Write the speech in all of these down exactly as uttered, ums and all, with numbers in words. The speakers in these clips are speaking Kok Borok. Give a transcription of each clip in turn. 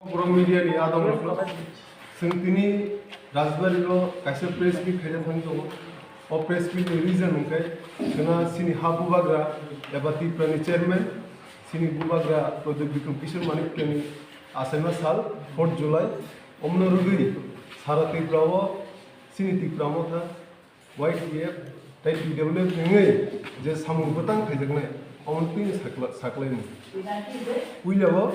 Borok media ni adong rok no. Chwng tini Rajbari o kaisa press meet khaina thang tongo. O press meet ni reason hwnkhe khwna chini ha bubagra eba Tripura ni chairman chini bubagra Pradyot Bikram Kishore Manikya ni achaima sal fourth July, omono rwgwi sara Tripura o chini Tipra Motha Y T F tei T W F wngwi je samung bwtang khaijaknai, omono twi sakla-, saklaimung. Puilao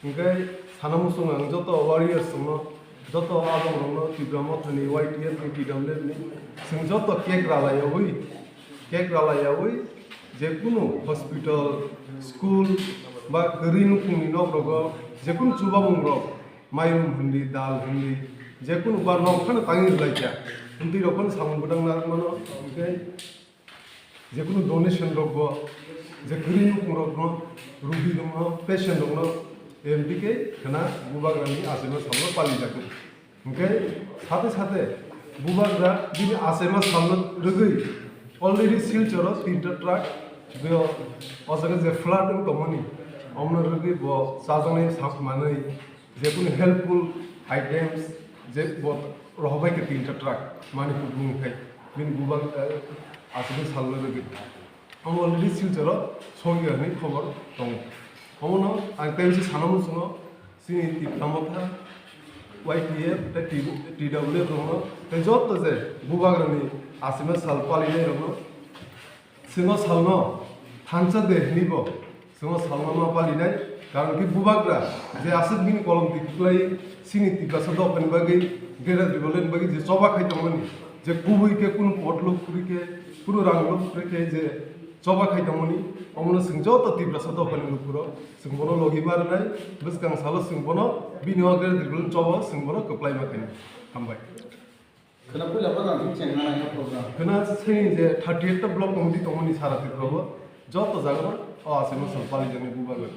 hwnkhe sana muchung ang joto warriors rokno, joto adong rokno, Tipra Mothani, Y T F ni, T W F ni, chwng joto cake ralaiyawi, cake ralaiyawi, jekunu hospital, school ba kwrwi nukhungni nok rogo jekunu chubamung rok, mairum hindi, dal hindi, jekunu ba nok phano tangwi rwlaikha. Hwntwi rok phano samung bwtang narwkmano, hwnkhe jekunu donation rokbo, je kwrwi nukhung rokno, rugi rokno, patient rokno, M D K khwna bubagrani achaima salno palijaknai. Hwnkhe sate sate bubagra bini achaima salno rwgwi already Silchoro tinta truck, bo o jaga je flood wng tongmani, omono rwgwi bo chajaknai sak manwi, jekunu helpful items, je bo rohorbai khe tinta truck Manipur bumung khai bini bubag, eh, aswk salno rwgwi. Omo already Silchoro sogwi hwnwi khobor tongo. Omono ang tei bisi sana muchungo chini Tipra Motha, Y T F tei T W F rokno tei joto je bubagrani achaima sal palinai rokno Chwng o salno thansa de hwnwi bo chwng o salno ma palinai, karon khe bubagra je aswk bini kolom twi kwplai chini Tiprasa dophani bagwi, Greater Tipraland bagwi je choba khai tongmani, je kubui khe kunu pot luk kwrwi khe, kunu rang luk kwrwi khe je choba khai tongmani, omono chwng joto Tiprasa dophani lukurok chwng bono logi ma rwnai, bwskang salo chwng bono bini o Greater Tipraland choba chwng bono kwplai ma khainai. Hambai. Khwna puila bo nang thik cheng nang program. Khwna chini je thirty eight ta block committee tongmani sara Tripura o joto jaga o achaima sal palijaknai bubagra.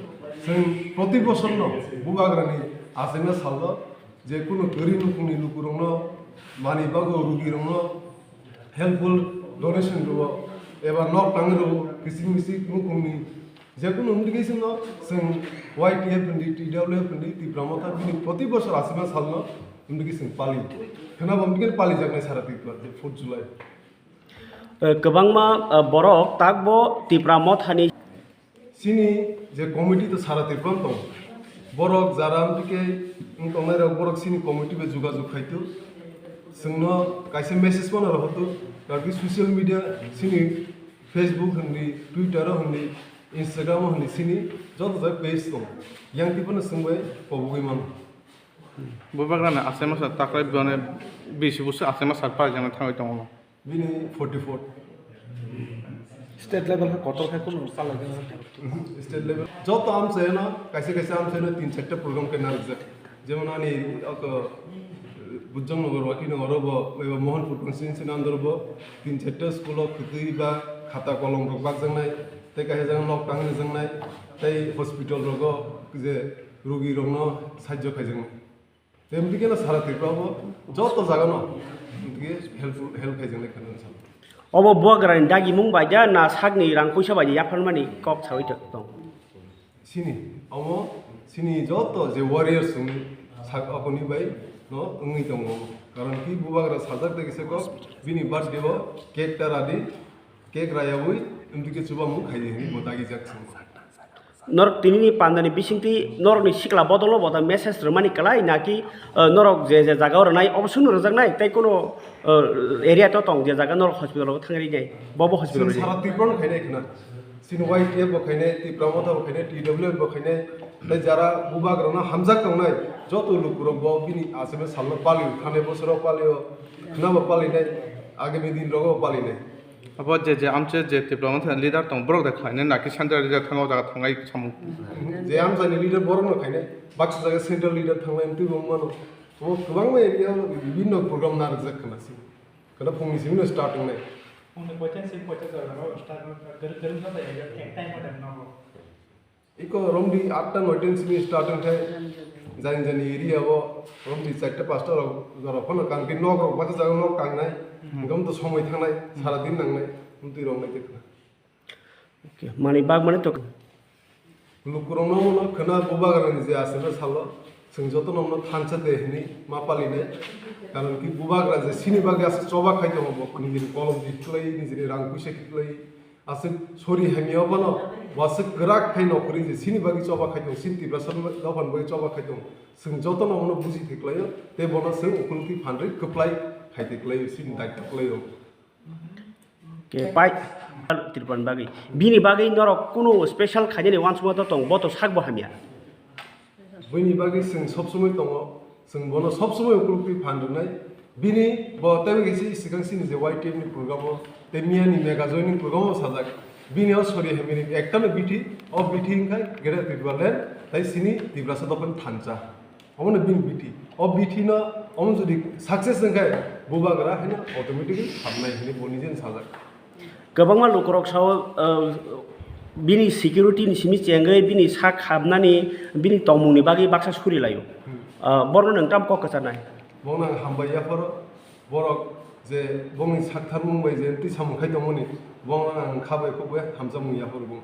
Chwng proti bosor no bubagrani achaima salo je kunu kwrwi nukhungni lukurokno mani bago rugirokno helpful donation rwo eba nok tangwi rwo kisik misik nukhungni Jekunu wngwi khe chwngno chwng Y T F hwnwi, T W F hwnwi, Tipra Motha bini proti bosor achaima salno wngwi khe chwng pali. Khwnabo wngwi khe palijaknai sara Tripura je fourth July. Eh, kwbangma, eh, borok takbo Tipra Mothani. Chini je committee to sara Tripura tongo. Borok jara wngwi khe wng tongnai rok borok chini committee bai jogajog khai tu. Chwngno kaisa message phano rohor tu. Kaki social media chini Facebook hwnwi, Twitter o hwnwi, Instagram o hwnwi sini joto jai page tongo. Yang twi phano swngbai kobogwi mano. Bubagrani achaima sal taklai bini bisi busu achaima sal paijaknai thangwi tongo. Bini forty four. State level khe kotor khe kunu salai gana. State level. Joto amchaino, kaisa kaisa amchaino tin charta program khe narwkjak. Jemon ani oko Bujjang Nagar, Waki Nagar o bo, ebo Mohanpur constituency ni under bo tin charta school o kwtwi ba khata kolom rok bakjaknai, tei kaisa jaga nok tangwi rwjaknai, tei hospital rogo je rugi rokno sajjo khaijaknai. Tei mtike no sara Tripura bo joto jaga no mtike help, help khaijaknai kheno salo. Obo bubagrani dagimung bai da na sakni rang puisa bai yapharmani kok sawi tong? Sini, omo sini joto je warriors wngwi sak aboni bai no wngwi tongo. Karon ki bubagra sajak tei kisa kok bini birthday o cake ta radi, cake rayabwi wngtwi khe chubamung khaidi hinwi bo dagi jak song. Norok tinini pandani bisingtwi norokni sikla bodolo bo da message rwmani kwlai naki, eh, norok je je jaga o rwnai obo sunu rwjaknai tei kono, eh, area to tong je jaga norok hospital o thangri nai bobo hospital. Chwng sara Tripura no khainai khna. Chini Y T F bo khainai, Tipra Motha bo khainai, T W F bo khainai, tei jara bubagrano hamjak tongnai joto lukurok bo bini achaima salno palio, thanai bosoro palio, khwnabo palinai, agami din rogo palinai. Abo je, je amche je Tipra Motha leader tong, borok de khlainai, naki central leader thango jaga thangai samung. Je amchani leader borokno khainai, baksa jaga central leader thanglai, twibo wngmano. Obo kwbangma area o bibinno program narwkjak khna se. Khna phungni simi no start wngnai. Phungni koita se koita jaga no start wngnai, kwrwng, kwrwng kha bai ek time o nogo. Iko romdi atta noita ni simi start wngkhai, jani jani area o romdi charta pasta rok, rok phano kangkhe nok rok baksa jaga nok kangnai, hmm, hwnkhe to somoi thangnai, hmm, sara din nangnai, wngtwi rok nai khe khna. Okay, mani bak mani to. Lukurokno omono khwna bubagrani je aswkno salo, Chwng jotono omono thansa de hwnwi ma palinai. Karon ki bubagra je chini bagwi aswk choba khai tongo, bo nijini kolom di khlai, nijini rang puisa khlai, aswk sori hamya phano bo aswk kwrak khai nokhorwi je chini bagwi choba khai tongo, chini Tiprasa dophani bagwi choba khai tongo. Chwng jotono omono buji thai khlaio, tei bono chwng ukulukti phanrwi kwplai khai thai khlaio, chini daitw khlaio. Ke pai Tripura ni bagwi. Bini bagwi norok kunu special khainani uansukma to tong, bo to sakbo hamya. Bini bagwi chwng sob somoi tongo, chwng bono sob somoi ukulukti phan rwnai. Bini bo teibo khe si swkang sini je Y T F ni program o, tei miya ni mega joining program o sajak. Bini o sori hamya ni ekta no bithi, o bithi wngkha Greater Tipraland, tei sini Tiprasa dophani thansa. Omono bini bithi. O bithi no omo jodi success wngkhe bubagra haino automatically hamnai hinwi bo nijeni sajak. Kwbangma lukurok sao, uh, bini security ni simi chengwi bini sak habnani, bini tongmungni bagwi baksa suri laio. Hmm. Uh, borno nwng tamo kok kwcharnai? Bono ang hambai yapharo, borok je bongni saktharmung bai je twi samung khai tongmani, bono ang kha bai khuk bai hamjakmung yapharo bung.